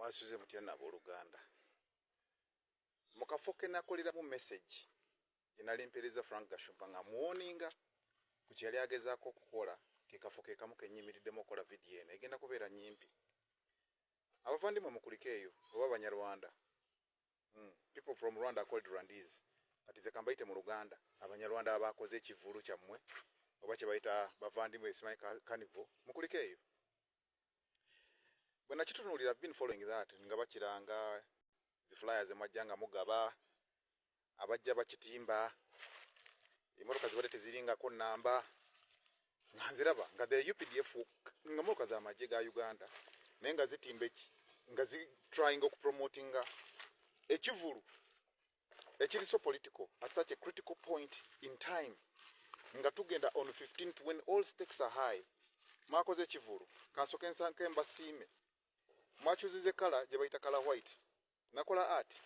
Mwasuze mutya nabooluganda? Mu kafo ke nakoleramu message gye nali mpeereza Frank Gashumba nga muwoninga ku kye yali agezaako okukola, ke kafo ke kamu ke nnyimiriddemu okukola vidiyo eno egenda kubeera nnyimpi. Abavandimwe mukulike eyo oba Abanyarwanda. People from Rwanda are called Rwandese. Kati nze kambayite mu Luganda. Abanyarwanda abakoze ekivvulu kyammwe oba kye bayita bavandimwe simanyi carnival, mukulike eyo. Bwe nakitunuulira, I've been following that nga bakiranga zi flyers zemwajja nga mugaba, abajja bakitimba, emmotoka zibadde teziringako nnamba nga nziraba nga the UPDF, nga mmotoka z'amagye ga Uganda naye nga zitimba eki nga zi trying okupromotinga ekivulu ekiri so political at such a critical point in time nga tugenda on 15th when all stakes are high. Mwakoze ekivulu, kansooke nsanke mbasiime. Mwakyuziza colour gye bayita colour white. Nakola art,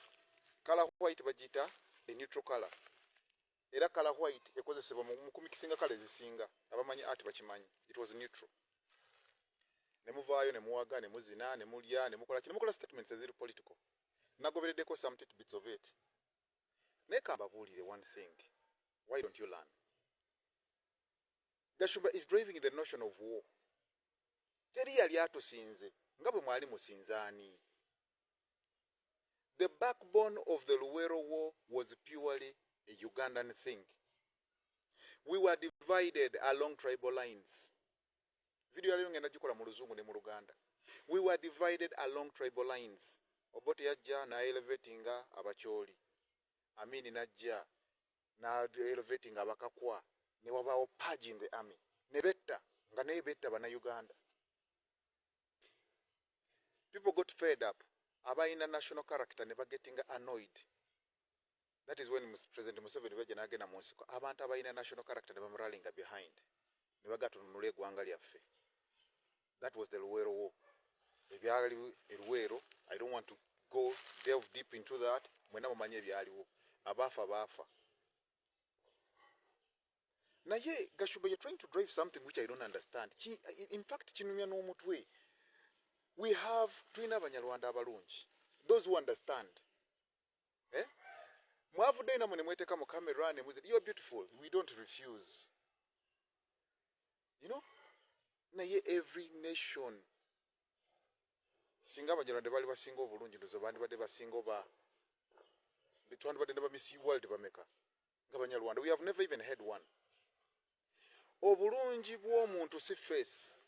colour white bagiyita a neutral color, era colour white ekozesebwa mu kumikisinga colour ezisinga. Abamanyi art bakimanyi. It was neutral. Ne muvaayo ne muwaga ne muzina ne mulya ne mukola ki ne mukola statements eziri political. Nagobereddeko some tidbits of it, naye kambabuulire one thing: why don't you learn? Gashumba is driving the notion of war. Teri yali atusinze nga bwe mwali musinzaani. The backbone of the Luwero War was purely a Ugandan thing. We were divided along tribal lines. Video yaliyo ngenda gikola mu Luzungu ne mu Luganda. We were divided along tribal lines. Obote yajja na elevatinga Abacholi, Amini najja na elevatinga Abakakwa, ne wabaawo purge in the army ne betta nga naye betta Bannayuganda. People got fed up. Abalina national character ne bagetinga annoyed. That is when President Museveni bajja n'agenda mu nsiko. Abantu abalina national character ne bamurallyinga behind ne baga tununula eggwanga lyaffe. That was the Luwero War. Ebyali eruweero, I don't want to go delve deep into that. Mwena mumanyi ebyaliwo, abaafa baafa. Naye Gashumba, you're trying to drive something which I don't understand. In fact kinumya n'omutwe. We have, tulina Abanyarwanda abalungi, those who understand, eh? Mwavuddeyo namwe ne mweteeka mu camera ne muzi. You are beautiful, we don't refuse. Naye every nation, singa Abanyarwanda baali basinga obulungi, ndozo bandibadde basinga oba twandibadde ne ba Miss World bameka nga Banyarwanda. We have never even had one. Obulungi bw'omuntu si face.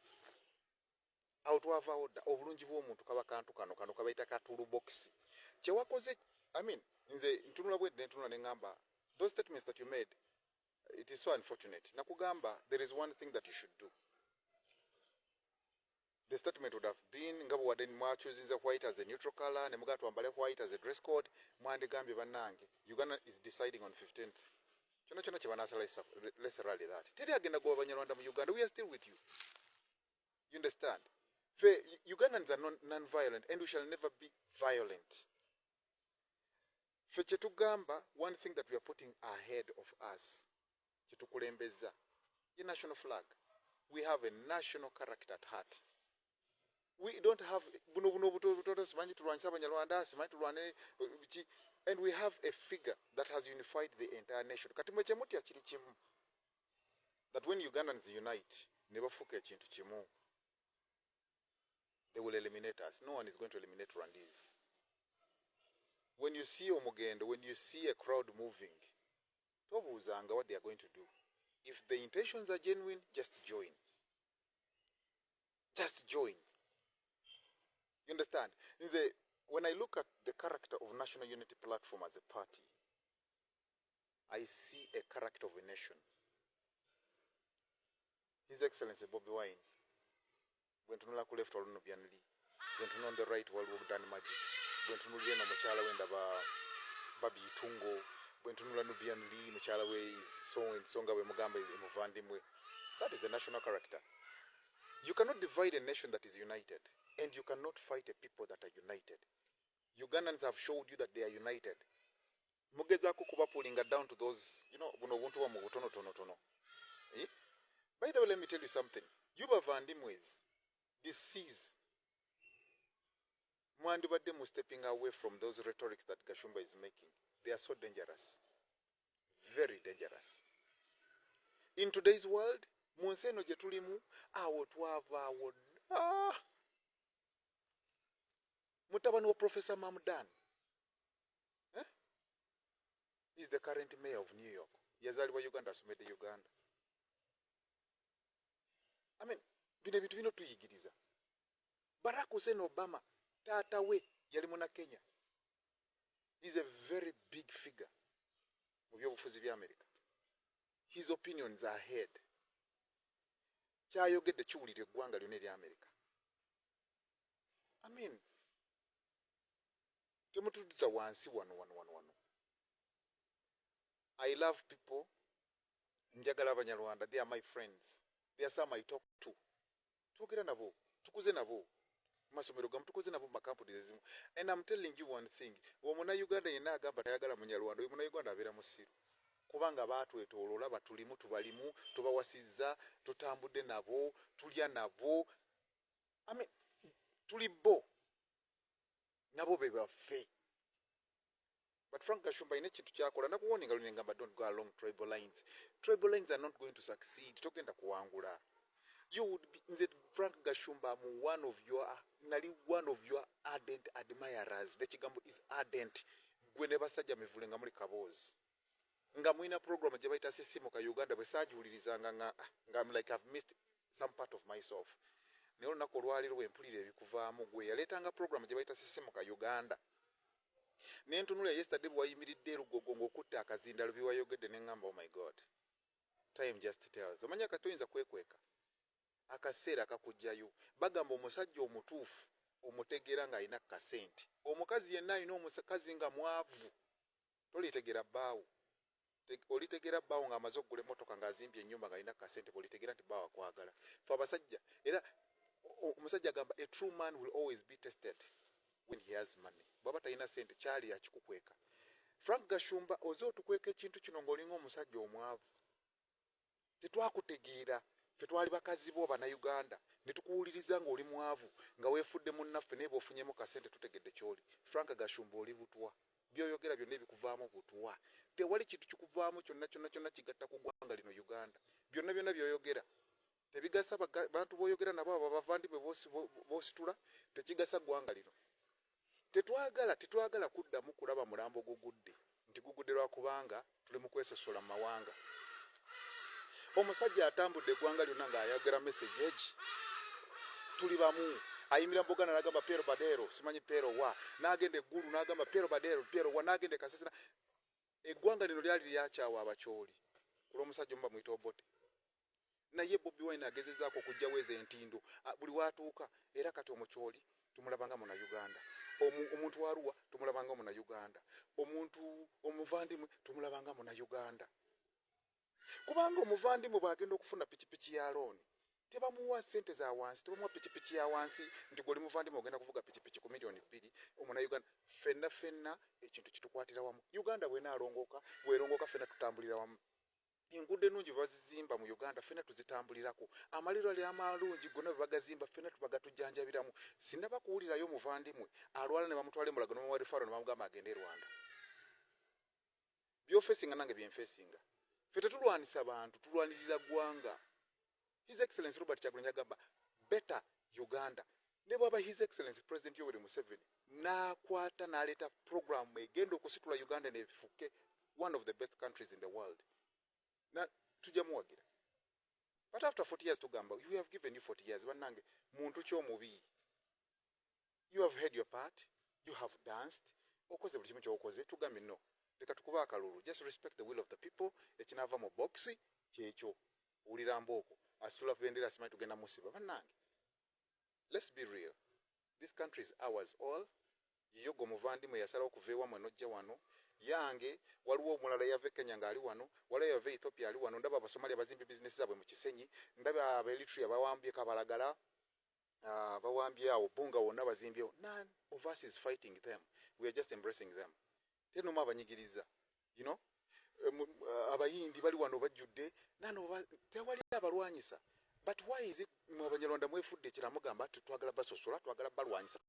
Awo twavaawo dda. Obulungi bw'omuntu kaba kantu kano kano kabayita ka toolbox. Kyewakoze, I mean, nze ntunula bwedde ntunula ne ŋŋamba those statements that you made, it is so unfortunate. Nakugamba there is one thing that you should do. The statement would have been nga bwewadde mwachuzinza white as a neutral color ne mugaa twambale white as a dress code, mwandigambye, "Bannange, Uganda is deciding on 15th. Kyonna kyonna kye banaasala, let's rally that." Teri agenda goba Banyarwanda mu Uganda. We are still with you, you understand? Fe Ugandans are non-violent and we shall never be violent. Fe kyetugamba, one thing that we are putting ahead of us, kyetukulembeza ye national flag. We have a national character at heart. We don't have buno buno buto butoto, simanyi tulwanyisa Abanyarwanda, simanyi tulwane biki. And we have a figure that has unified the entire nation. Kati mwe kyemutya kiri kimu, that when Ugandans unite ne bafuuka ekintu kimu, they will eliminate us. No one is going to eliminate Rwandese. When you see omugendo, when you see a crowd moving, tobuuzanga what they are going to do. If the intentions are genuine, just join, just join, you understand? Nze when I look at the character of National Unity Platform as a party, I see a character of a nation. His Excellency Bobi Wine, bwe ntunula ku left waliwo Nubian Li, bwe ntunula on the right waliwo Dan Magic, bwe ntunulira eno mukyala we ndaba Barbie Itungo, bwe ntunula Nubian Li mukyala we is so and so nga bwe mugamba muvandimwe. That is a national character. You cannot divide a nation that is united, and you cannot fight a people that are united. Ugandans have showed you that they are united. Mugezaako kubapullinga down to those, buno obuntu bwammwe butonotonotono, eh? By the way, let me tell you something. You bavandimwes, this is Mwandibadde mu stepping away from those rhetorics that Gashumba is making. They are so dangerous, very dangerous in today's world. Mu nsi eno gye tulimu, awo twavaawo dda. Mutabani wa Professor Mamdan, eh? Is the current mayor of New York. Yazaalibwa Uganda, asomedde Uganda. I mean, bino ebintu bino tuyigiriza. Barack Hussein Obama, taata we yali muna Kenya. Is a very big figure mu byobufuzi bya America. His opinions are heard. Kyayogedde kiwulira eggwanga lyonna erya America. I mean, temututuza wansi wano wano wano wano. I love people. Njagala Abanyarwanda. They are my friends. They are some I talk to. Twogera nabo, tukuze nabo masomero gamu, tukoze nabo mu makampuni ezimu. And I'm telling you one thing: omunauganda yenna agamba tayagala Munyarwanda, oyo Munauganda abeera musiru, kubanga baatwetooloola, batulimu, tubalimu, tubawasizza, tutambudde nabo, tulya nabo. I mean, tuli bo nabo be baffe. But Frank Gashumba alina ekintu kyakola. Nakuwoninga luli, ngamba, don't go along tribal lines. Tribal lines are not going to succeed. Togenda kuwangula. You would be, nze Frank Gashumba mu one of your, nali one of your ardent admirers. The kigambo is ardent. Gwe ne basajja mivule nga muli kaboozi, nga mulina program gye bayita Sisimuka Uganda. Bwe saagiwulirizanga nga I'm like, I've missed some part of myself. Naye olunaku olwaliro bwe mpulira ebikuvaamu, gwe yaleetanga program gye bayita Sisimuka Uganda, nentunula yesterday bwe wayimiridde erugogo ng'okutta akazindalo, byewayogedde, neŋŋamba, "Oh my God, time just tells." Omanya katoyinza kwekweka, akaseera kakugjayo. Bagamba omusajja omutuufu omutegeera ng'alina kasente. Omukazi yenna alina omukazi nga mwavu, tolitegeera bbaawo. Olitegeera bbaawo ng'amaze okugula emmotoka, ng'azimbye ennyumba, ng'alina kasente, bw'olitegeera nti bbaawo akwagala. Fe abasajja era omusajja agamba, a true man will always be tested when he has money. Bw'aba talina sente, kyali akikukweka. Frank Gashumba, oze otukweka ekintu kino ng'olinga omusajja omwavu. Tetwakutegeera. Ffe twali bakazi bo Bannayuganda, ne tukuwuliriza ng'oli mwavu, nga weefudde munnaffe, naye bw'ofunyemu kasente tutegedde ky'oli. Frank Gashumba, oli butwa. Byoyogera byonna ebikuvaamu butwa. Tewali kintu kikuvaamu kyonna kyonna kyonna kigatta ku ggwanga lino Uganda. Byonna byonna byoyogera tebigasa bantu boyogera nabo, abo bavandimwe b'ositula. Tekigasa ggwanga lino. Tetwagala, tetwagala kuddamu kulaba mulambo gugudde nti gugudde lwakubanga tuli mu kwesosola mu mawanga. Omusajja atambudde eggwanga lyonna ng'ayogera message egi, tuli bamu. Ayimirira mu Buganda n'agamba Piero Badero, simanyi Piero wa, n'agenda eggulu n'agamba Piero Badero, Piero wa, n'agenda e Kasese. Eggwanga lino lyali lyakyawa Abakyoli ku lw'omusajja omu bamuyita Obote, naye Bobi Wine agezezaako okugjawo ezo entindo buli watuuka. Era kati Omukyoli tumulabanga Munauganda, omuntu waruwa tumulabanga Munauganda, omuntu omuvandimwe tumulabanga Munauganda, kubanga omuvandimwe bw'agenda okufuna pikipiki ya loan, tebamuwa sente za wansi, tebamuwa pikipiki ya wansi nti gwe oli muvandimwe ogenda kuvuga pikipiki ku 2 miliyoni. Omunauganda ffenna ffenna ekintu kitukwatira wamu. Uganda bwenaalongooka, bwerongooka, ffenna tutambulira wamu. Enguudo ennungi bwe bazizimba mu Uganda, ffenna tuzitambulirako. Amalwaliro amalungi gonna bwe bagazimba, ffenna tubagatujjanjabiramu. Sinaba kuwulirayo omuvandimwe alwala ne bamutwala emulago, ne bamuwa referral, ne bamugamba agende e Rwanda. Byofesinga nange byenfesinga. Ffe tetulwanisa bantu, tulwanirira ggwanga. His Excellence Robert Kyagulanyi agamba better Uganda. Ne bwaba His Excellence President Yoweri Museveni n'akwata n'aleeta program egenda okusitula Uganda nefuke one of the best countries in the world, na tujja muwagira. But after 40 years, tugamba, we have given you 40 years. Bannange, muntu kyomubi, you have had your part, you have danced, okoze buli kimu kyokoze. Tugambye no, leka tukuba akalulu. Just respect the will of the people. Ekinaava mu box kyekyo. Owulira mbooko asitula bendera, simanyi tugenda musiba. Bannange, let's be real. This country is ours all. Yiyo gwe omuvandimwe yasalawo okuva ewammwe n'ojja wano. Yange waliwo omulala yava e Kenya ng'ali wano, waliwo yava e Ethiopia ali wano. Ndaba Abasomalia bazimbye bizinesi zaabwe mu Kisenyi, ndaba Abaeritrea bawambye Kabalagala, bawambye awo Bunga wonna bazimbyewo. None of us is fighting them, we are just embracing them. Tenomu abanyigiriza. Abayindi bali wano bajjudde, none of us, tewali abalwanyisa. But why is it mwe Abanyarwanda mwefudde ekira, mugamba twagala basosola, twagala balwanyisa?